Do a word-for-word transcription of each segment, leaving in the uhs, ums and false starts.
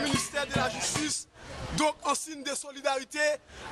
Ministè de la Jistis, donk, an siy de solidarite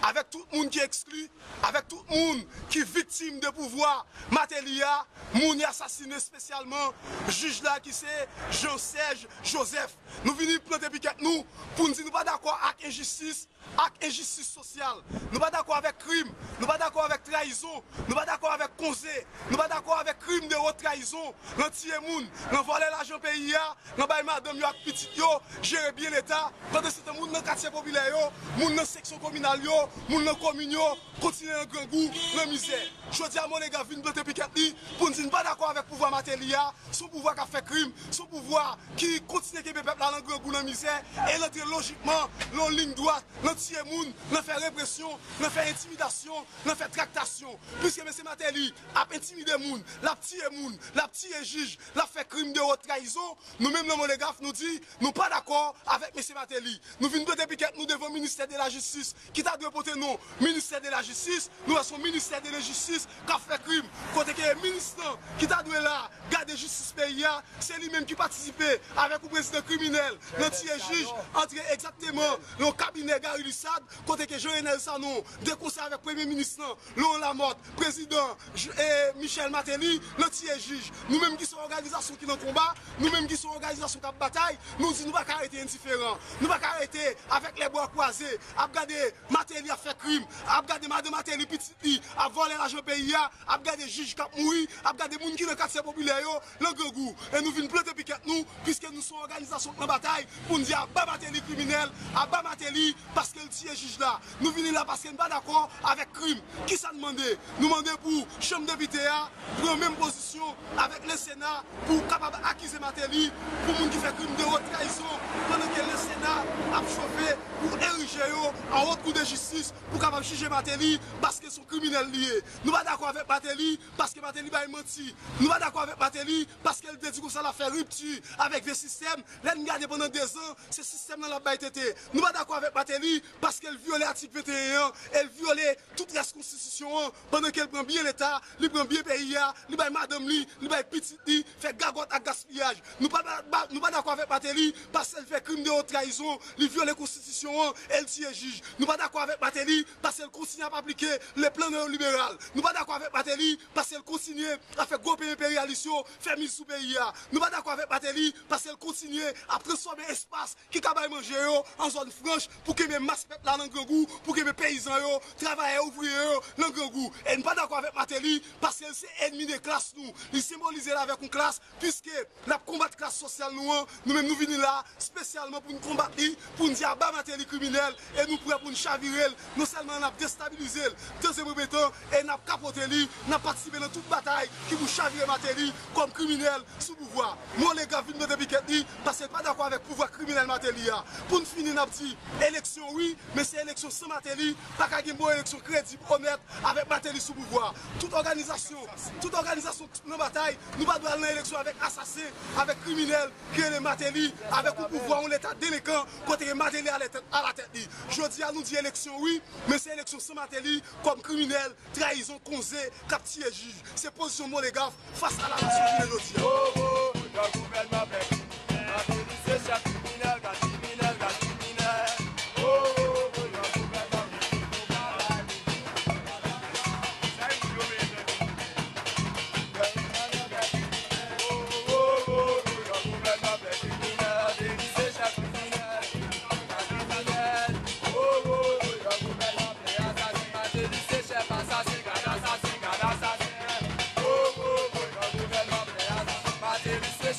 avèk tout moun ki ekskli, avèk tout moun ki viktim de pouvwa Martelly a, moun y asasinen, espesyalman jij la ki se Jean Serge Joseph. Nou vini plante pikèt nou pou n di nou pa dakò ak enjistis, ak enjistis sosyal. Nou pa dakò avèk krim, nou pa dakò avèk trayizon, nou pa dakò avèk konze, nou pa dakò avèk krim de wot trayizon, nan tiye moun, nan vòlè lajan peyi a, nan bay madanm yo ak pitit yo, jere byen Leta, pandansetan moun nan katye popilè yo, moun nan seksyon kominal yo, moun nan komin yo, kontinye nan grangou, nan mizè. Jodi a, Molegraf vin plante pikèt li pou n di n pa dakò avèk pouvwa Martelly a, se yon pouvwa k ap fè krim, se yon pouvwa ki kontinye kenbe pèp la nan grangou, nan mizè, e l antre lojikman nan yon liy dwat, nan tiye moun, nan fè represyon, nan fè entimidasyon, nan fè traktasyon. Piske mesye Martelly ap entimide moun, l ap tiye moun, l ap tiye jij, l ap fè krim de wot trayizon, nou menm nan Molegraf, nou di nou pa dakò avèk mesye Martelly. Nou vin plante pikèt nou devan ministè de la jistis, ki ta dwe pote non ministè de la jistis. Nou wè se yon ministè de lenjistis k ap fè krim. Kote ke minis lan ki ta dwe la, gade jistis peyi a, se li menm ki patisipe avèk yon prezidan kriminèl nan tiye jij, antre egzakteman nan yon kabinè Gary Lissade, kote ke Jean Renel Sanon, de konsè avèk premye minis lan, Laurent Lamothe, prezidan J-, e, Michel Martelly, nan tiye jij. Nou menm ki se yon òganizasyon ki nan konba, nou menm ki se yon òganizasyon k ap batay, nou di nou pa ka rete endiferan. Nou pa ka rete avèk lè bra kwaze, ap gade Martelly ap fè krim, ap gade madan Martelly, pitit li, ap vòlè lajan peyi a, ap gade jij k ap mouri, ap gade moun ki nan katye popilè yo nan grangou. E nou vin plante pikèt nou, piske nou se yon òganizasyon k nan batay, pou n di aba Martelly kriminèl, aba Martelly paske l tiye jij la. Nou vini la paske n pa dakò avèk krim. Kisa n mande? Nou mande pou chanm depite a pran menm pozisyon avèk Lesena pou kapab akize Martelly pou moun ki fè krim de wot trayizon, pandan ke Lesena ap chofe pou erije yo an wot kou de jistis pou kapab jije Martelly paske se yon kriminèl li ye. Nou pa dakò avèk Martelly paske Martelly bay manti. Nou pa dakò avèk Martelly paske l te di konsa l ap fè ripti avèk vye sistèm. Lè n gade pandan dezan, se sistèm nan l ap bay tete. Nou pa dakò avèk Martelly paske l vyole atik venteyen an e l vyole tout rès konstitisyon an, pandan ke l pran byen Leta, li pran byen peyi a, li bay madanm li, li bay pitit li, fè gagòt ak gaspiyaj. Nou pa, pa, nou pa dakò avèk Martelly paske l fè krim de wot trayizon, li vyole konstitisyon an e l tiye jij. Nou pa dakò avèk Martelly paske l kontinye ap aplike le plan neoliberal. Nou pa dakò avèk Martelly paske l kontinye ap fè gwo peyi enperyalis yo fè miz sou peyi a. Nou pa dakò avèk Martelly paske l kontinye ap transfòme espas ki ka bay manje yo an zòn franch pou kenbe mas pèp la nan grangou, pou kenbe peyizan yo, travayè, ouvriye yo nan grangou. E n pa dakò avèk Martelly paske l se ènmi de klas nou. Li senbolize l avèk yon klas, piske n ap konbat klas sosyal nou an. Nou menm nou vini la espesyalman pou n konbat li, pou n di aba Martelly kriminèl, e nou prè pou n chavire l. Non sèlman n ap destabilize l, tanzanpretan, e n ap kapote li, n ap patisipe nan tout batay ki pou chavire Martelly kòm kriminèl sou pouvwa. Molegraf vin plante pikèt li paske l pa dakò avèk pouvwa kriminèl Martelly a. Pou n fini, n ap di eleksyon wi, men se eleksyon san Martelly, pa ka gen bon eleksyon kredib, onèt avèk Martelly sou pouvwa. Tout òganizasyon, tout òganizasyon nan batay, nou pa dwe al nan eleksyon avèk asasen, avèk kriminèl ki rele Martelly, avèk yon pouvwa, yon leta delenkan, kote ke Martelly alatèt, alatèt li. Jodi a, nou di eleksyon wi, men se eleksyon san Martelly kòm kriminèl, trayizon, konze, k ap tiye jij. Se pozisyon Molegraf fas a la nasyon jounen jodi a.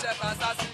Chèf asasen.